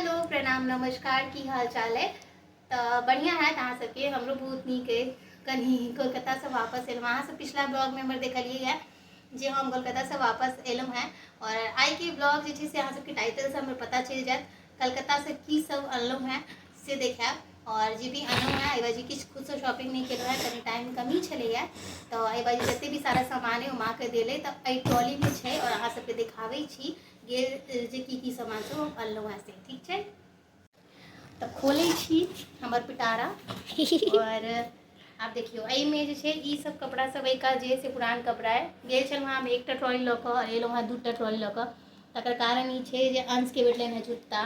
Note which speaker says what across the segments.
Speaker 1: Hello, प्रणाम, नमस्कार, की हाल चाल है? तऽ बढ़िआँ हैत अहाँ सबके, हमरो बहुत नीक अइ। कनि कोलकातासँ वापस एलहुँ। अहाँ सब पिछला ब्लॉगमे हमर देखलियै हँ जे हम कोलकातासँ वापस एलहुँ हँ और आइके ब्लॉग जे छै से अहाँ सबके टाइटलसँ हमर पता चलि जायत कलकत्तासँ की सब अनलहुँ हँ से देखायब। और जे भी अनलहुँ हँ, एहि बाजी किछु खुदसँ शॉपिंग नहि केलहुँ हँ, कनि टाइम कमी छलैए, तऽ एहि बाजी जते भी सारा सामान अइ ओ माँके देलै, तऽ एहि ट्रॉलीमे छै और अहाँ सबके देखाबै छी गेल जे की की सामान सब हम अनलहुँ हँ से। ठीक छै, तऽ खोलै छी हमर पिटारा और आब देखियौ एहिमे जे छै ई सब कपड़ा सब एहिका जे से पुरान कपड़ा अइ। गेल छलहुँ हँ हम एकटा ट्रॉली लऽ कऽ और एलहुँ हँ दूटा ट्रॉली लऽ कऽ। तकर कारण ई छै जे अंशके भेटलनि हँ जुत्ता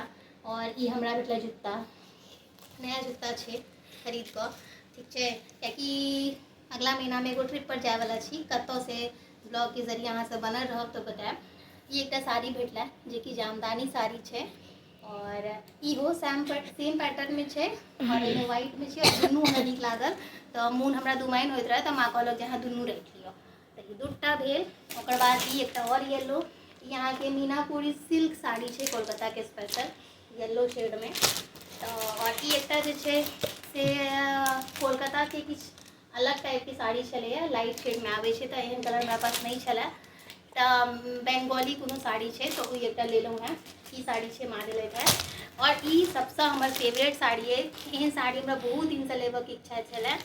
Speaker 1: और ई हमरा भेटलै जुत्ता, नया जुत्ता छै खरीद कऽ। ठीक छै, कियाकि अगला महीनामे एगो ट्रिप पर जायवला छी, कतऽ से ब्लॉगके जरिए अहाँ सब बनल रहब तऽ बतायब। ई एकटा साड़ी भेटलै जेकि जामदानी साड़ी छै और इहो सेम पैटर्न में छै और एहिमे व्हाइट में छै और दुनू हमरा नीक लागल, तऽ मोन हमरा दुमाइन होइत रहै तऽ माँ कहलक जे अहाँ दुनू राखि लिअ। तऽ ई दूटा भेल। ओकर बाद ई एकटा और येलो, ई अहाँके मीनापुरी सिल्क साड़ी छै, कोलकाताके स्पेशल येलो शेडमे। तऽ और ई एकटा जे छै से कोलकाताके किछु अलग टाइपके साड़ी छलैए, लाइट शेडमे आबै छै, तऽ एहन कलर हमरा पास नहि छलए, तऽ बंगाली कोनो साड़ी छै तऽ ओ एकटा लेलहुँ हेँ। ई साड़ी छै, माँ देलथि हेँ और ई सबसँ हमर फेवरेट साड़ी अइ। एहन साड़ी हमरा बहुत दिनसँ लेबऽके इच्छा छलए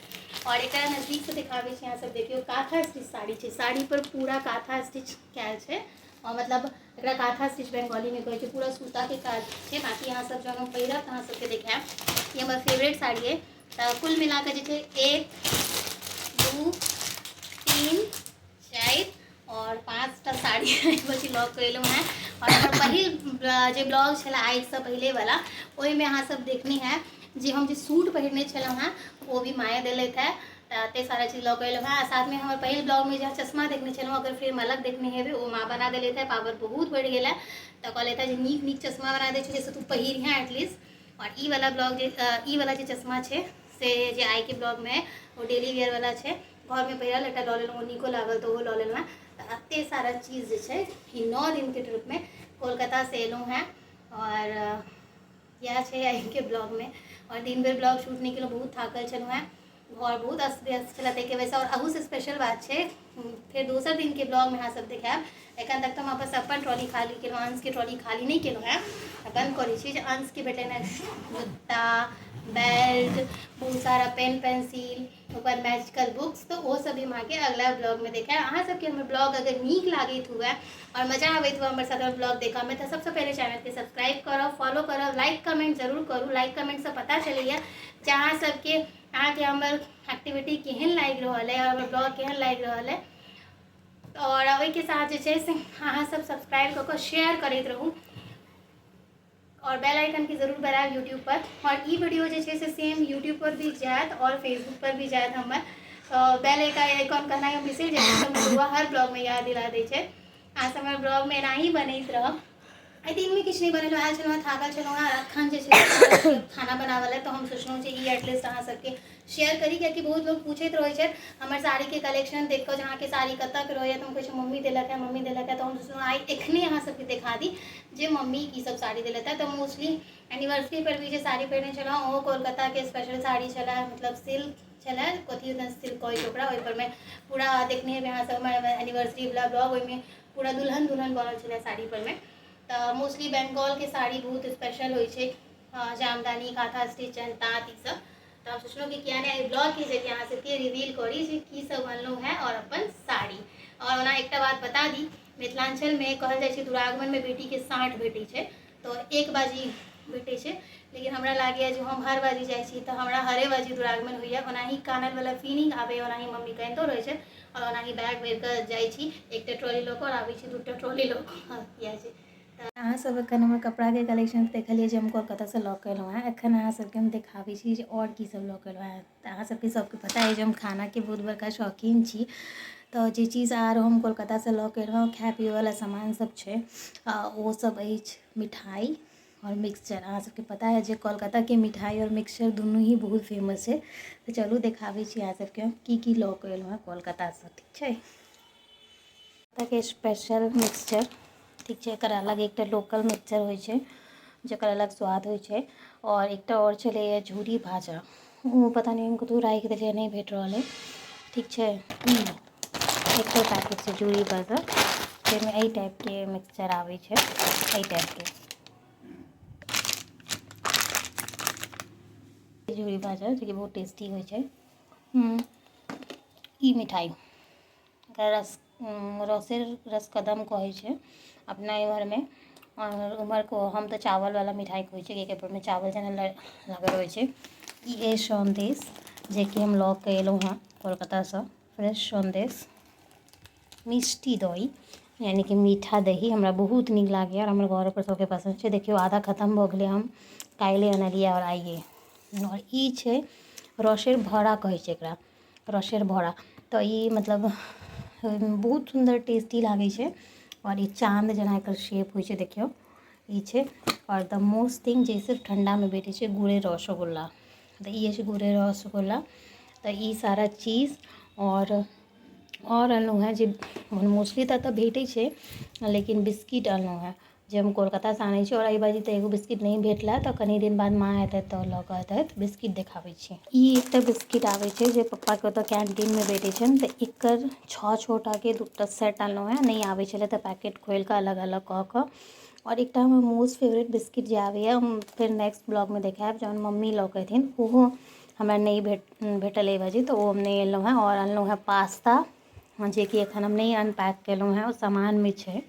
Speaker 1: और एकरा नजदीकसँ देखाबै छी अहाँ सब देखियौ, काँथा स्टिच साड़ी छै, साड़ी पर पूरा काँथा स्टिच कयल छै और मतलब एकरा काँथा स्टिच बंगालीमे कहै छै, पूरा सूताके काज छै। बाँकी अहाँ सब जहन हम पहिरब तऽ अहाँ सबके देखायब। ई हमर फेवरेट साड़ी अइ। तऽ कुल मिलाकऽ जे छै 1 2 3 4 और 5टा साड़ी बची लऽ कऽ एलहुँ हेँ। और हमर पहिल जे ब्लॉग छलै आइसँ पहिलेवला, ओहिमे अहाँ सब देखने हैब जे हम जे सूट पहिरने छलहुँ हेँ ओ भी माए देलथि हेँ। तऽ एते सारा चीज लऽ कऽ एलहुँ हेँ। आ साथमे हमर पहिल ब्लॉगमे जे चश्मा देखने छलहुँ, अगर फ्रेम अलग देखने हेबै, ओ माँ बना देलथि हेँ। पावर बहुत बढ़ि गेल है तऽ कहलथि हेँ जे नीक नीक चश्मा बना दै छै जाहिसँ तू पहिरिहेँ एटलीस्ट। और ई वाला ब्लॉग जे ई वाला जे चश्मा छै से जे आइके ब्लॉगमे ओ डेली वेयर वाला छै, घरमे पहिरल एकटा लऽ लेलहुँ, ओ नीको लागल तऽ ओहो लऽ लेलहुँ हेँ। तऽ एते सारा चीज जे छै ई 9 दिनके ट्रिपमे कोलकातासँ एलहुँ हेँ और इएह छै आइके ब्लॉगमे। और दिन भरि ब्लॉग शूट नहि केलहुँ, बहुत थाकल छलहुँ हेँ, घर बहुत अस्त व्यस्त छलै ताहिके वजहसँ। और अहूसँ स्पेशल बात छै, फेर दोसर दिनके ब्लॉगमे अहाँ सब देखायब। एखन तक तऽ हम अपन ट्रॉली खाली केलहुँ, अंशके ट्रॉली खाली नहि केलहुँ हेँ। बंद करै छी जे अंशके भेटलनि हेँ जुत्ता, बेल्ट, बहुत सारा पेन पेंसिल, ओकर मैजिकल बुक्स, तऽ ओ सब भी हम अहाँके अगला ब्लॉगमे देखायब। अहाँ सबके हमर ब्लॉग अगर नीक लागैत हुए और मजा आबैत हुए हमर साथ ब्लॉग देखऽमे, तऽ सबसँ पहिले चैनलके सब्सक्राइब करब, फॉलो करब, लाइक कमेंट जरूर करू। लाइक कमेंटसँ पता चलैए जे अहाँ सबके अहाँके हमर एक्टिविटी केहन लागि रहल है और हमर ब्लॉग केहन लागि रहल है। और ओहिके साथ जे छै से अहाँ सब सब्सक्राइब कऽ कऽ शेयर करैत रहू और बेल आइकन के जरूर दबायब यूट्यूब पर। और ई वीडियो जे छै से सेम यूट्यूब पर भी जायत और फेसबुक पर भी जायत हमर। तऽ बेल आइकन कहनाइ हम बिसरि जाइ छी, हमर बौआ हर ब्लॉगमे याद दिला दै छै। अहाँ सब हमर ब्लॉगमे एनाही बनैत रहब। एहि दिनमे किछु नहि बनेलहुँ, आयल छलहुँ हँ, थाकल छलहुँ हँ, अखन जे छै खाना बनाबऽ लए, तऽ हम सोचलहुँ जे ई एटलीस्ट अहाँ सबके शेयर करी, कियाकि बहुत लोक पूछैत रहै छथि हमर साड़ीके कलेक्शन देख कऽ जे अहाँके साड़ी कतऽके रहैए, तऽ हम कहै छी मम्मी देलक हँ, मम्मी देलक हँ। तऽ हम सोचलहुँ आइ एखने अहाँ सबके देखा दी जे मम्मी की सब साड़ी देलथि हँ। तऽ मोस्टली एनिवर्सरी पर भी जे साड़ी पहिरने छलहुँ ओहो कोलकाताके स्पेशल साड़ी छलै, मतलब सिल्क छलै, कथी सिल्क कहै छै ओकरा, ओहिपर मे पूरा देखने हेबै अहाँ सब हमर एनिवर्सरी वला ब्लॉग, ओहिमे पूरा दुल्हन दुल्हन बनल छलै साड़ी पर मे। तऽ मोस्टली बंगालके साड़ी बहुत स्पेशल होइ छै, जामदानी, काँथा स्टिच एंड ताँत ई सब। तऽ हम सोचलहुँ कि किया नहि एहि ब्लॉगके जरिए अहाँ सबके रिवील करी जे की सब अनलहुँ हेँ और अपन साड़ी। और ओना एकटा बात बता दी, मिथिलाञ्चलमे कहल जाइ छै दुरागमनमे बेटीके साँठ भेटै छै तऽ एक बाजी भेटै छै, लेकिन हमरा लागैए जे हम हर बाजी जाइ छी तऽ हमरा हरे बाजी दुरागमन होइए। ओनाही कानलवला फीलिंग आबैए, ओनाही मम्मी कनितो रहै छै और ओनाही बैग भरिकऽ जाइ छी, एकटा ट्रॉली लऽ कऽ और आबै छी दूटा ट्रॉली लऽ कऽ। इएह छै। अहाँ सब एखन हमर कपड़ाके कलेक्शन देखलियै जे हम कोलकातासँ लऽ कऽ एलहुँ हेँ। एखन अहाँ सबके हम देखाबै छी जे आओर की सब लऽ कऽ एलहुँ हेँ। तऽ अहाँ सबके सबके पता अइ जे हम खानाके बहुत बड़का शौकीन छी, तऽ जे चीज आर हम कोलकातासँ लऽ कऽ एलहुँ खाय पियैवला सामान सब छै, ओ सब अछि मिठाइ और मिक्सचर। अहाँ सबके पता है जे कोलकाताके मिठाइ और मिक्सचर दुनू ही बहुत फेमस छै। तऽ चलू देखाबै छी अहाँ सबके हम की की लऽ कऽ एलहुँ हेँ कोलकातासँ। ठीक छै, कोलकाताके स्पेशल मिक्सचर, ठीक छै, एकर अलग एकटा लोकल मिक्सचर होइ छै, जकर अलग स्वाद होइ छै। आओर एकटा आओर छलैए झूरी भाजा, ओ पता नहि हम कतहु राखि देलियै, नहि भेट रहल अइ। ठीक छै, ई एकटा पैकेट छै झूरी भाजा, जाहिमे एहि टाइपके मिक्सचर आबै छै, एहि टाइपके झूरी भाजा, जेकि बहुत टेस्टी होइ छै। ई मिठाइ एकरा रस रसेर रस कदम कहै छै अपना इम्हरमे, आओर उम्हर को हम तऽ चावलवला मिठाइ कहै छियै, किएकि ओहिमे चावल जेना लागल रहै छै। ई अछि सन्देश, जेकि हम लऽ कऽ एलहुँ हँ कोलकातासँ, फ्रेश सन्देश। मिष्टी दही यानी कि मीठा दही हमरा बहुत नीक लागैए आओर हमर घरोपर सबके पसन्द छै। देखियौ, आधा खतम भऽ गेलै, हम काल्हिए अनलियै आओर आइए। आओर ई छै रसेर भरा कहै छै एकरा, रसेर भरा। तऽ ई मतलब बहुत सुन्दर टेस्टी लागै छै आओर ई चाँद जेना एकर शेप होइ छै, देखियौ ई छै। आओर द मोस्ट थिंग जे सिर्फ ठण्डामे भेटै छै, गुड़े रसगुल्ला। तऽ ई अछि गुड़े रसगुल्ला। तऽ ई सारा चीज आओर अनलहुँ हेँ, जे मोस्टली तऽ एतऽ भेटै छै, लेकिन बिस्किट अनलहुँ हेँ जे हम कोलकातासँ आनै छी। आओर एहि बाजी तऽ एगो बिस्किट नहि भेटला, तऽ कनि दिन बाद माँ एतै तऽ लऽ कऽ एतै। बिस्किट देखाबै छी। ई एकटा बिस्किट आबै छै जे पप्पाके ओतऽ कैन्टीनमे भेटै छनि। तऽ एकर छओ छओ टाके दूटा सेट अनलहुँ हेँ, नहि आबै छलै तऽ पैकेट खोलि कऽ अलग अलग कऽ कऽ। आओर एकटा हमर मोस्ट फेवरेट बिस्किट जे आबैए, हम फेर नेक्स्ट ब्लॉगमे देखायब, जहन मम्मी लऽ कऽ एथिन, ओहो हमरा नहि भेटल एहि बाजी, तऽ ओ हम नहि अनलहुँ हेँ। आओर अनलहुँ हेँ पास्ता, जेकि एखन हम नहि अनपैक केलहुँ हेँ, ओ सामानमे छै।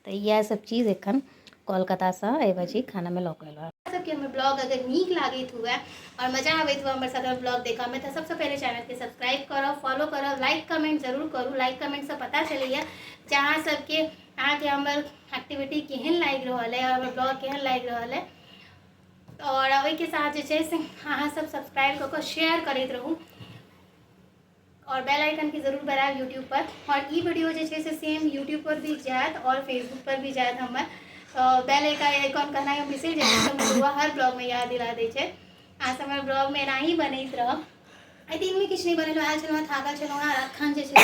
Speaker 1: तऽ इएह सब चीज एखन कोलकातासँ एहि बाजी खानामे लऽ कऽ एलहुँ हेँ। सबके हमर ब्लॉग अगर नीक लागैत हुए और मजा आबैत हुए हमर साथ ब्लॉग देखऽमे, तऽ सबसँ पहिले चैनलके सब्सक्राइब करब, फॉलो करब, लाइक कमेंट जरूर करू। लाइक कमेंटसँ पता चलैए जे अहाँ सबके अहाँके हमर एक्टिविटी केहन लागि रहल है और हमर ब्लॉग केहन लागि रहल है। आओर ओहिके साथ जे छै से अहाँ सब सब्सक्राइब कऽ कऽ शेयर करैत रहू और बेल आइकन के जरूर दबायब यूट्यूब पर। और ई वीडियो जे छै से सेम यूट्यूब पर भी जायत और फेसबुक पर भी जायत हमर। तऽ बेल आइकन कहनाइ हम बिसरि जाइ छी, हमर बौआ हर ब्लॉगमे याद दिला दै छै। अहाँ सब हमर ब्लॉगमे एनाही बनैत रहब। एहि दिनमे किछु नहि बनेलहुँ, आयल छलहुँ, थाकल छलहुँ हँ। एखन जे छै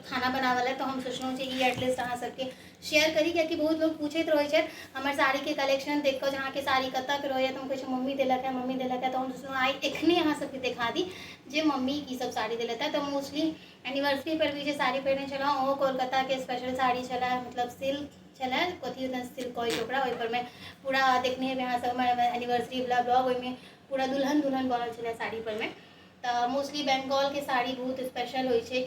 Speaker 1: खाना बनाबऽ लए, तऽ हम सोचलहुँ जे ई एटलीस्ट अहाँ सबके शेयर करी, कियाकि बहुत लोक पूछैत रहै छथि हमर साड़ीके कलेक्शन देख कऽ जे अहाँके साड़ी कतऽके रहैए। तऽ हम कहै छी मम्मी देलक है, मम्मी देलक है। तऽ हम सोचलहुँ आइ एखने अहाँ सबके देखा दी जे मम्मी की सब साड़ी देलथि है। तऽ मोस्टली एनिवर्सरी पर भी जे साड़ी पहिरने छलहुँ, ओहो कोलकाताके स्पेशल साड़ी छलै, मतलब सिल्क छलै, कथी सिल्क कहै छै ओकरा। ओहिपर मे पूरा देखने हेबै अहाँ सब हमर एनिवर्सरी वला ब्लॉग, ओहिमे पूरा दुल्हन दुल्हन बनल छलै साड़ी पर मे। तऽ मोस्टली बंगालके साड़ी बहुत स्पेशल होइ छै,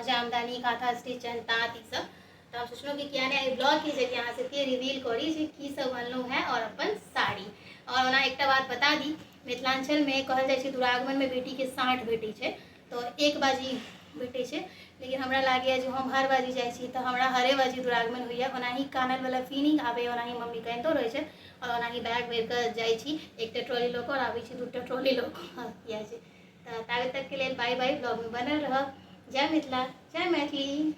Speaker 1: जामदानी, काँथा स्टिच, ताँत, ई सब। तऽ हम सोचलहुँ कि किया नहि एहि ब्लॉगके जरिए अहाँ सबके रिवील करी जे की सब अनलहुँ हेँ और अपन साड़ी। और ओना एकटा बात बता दी, मिथिलाञ्चलमे कहल जाइ छै दुरागमनमे बेटीके साँठ भेटै छै, तऽ एक बाजी भेटै छै, लेकिन हमरा लागैए जे हम हर बाजी जाइ छी तऽ हमरा हरे बाजी दुरागमन होइए। ओनाही कानलवला फीलिंग आबैए, ओनाही मम्मी कनितो रहै छै और ओनाही बैग भरिकऽ जाइ छी एकटा ट्रॉली लऽ कऽ और आबै छी दूटा ट्रॉली लऽ कऽ। इएह छै। तऽ ताबे तकके लेल बाय बाय, ब्लॉगमे बनल रहब। जय मिथिला, जय मैथिली।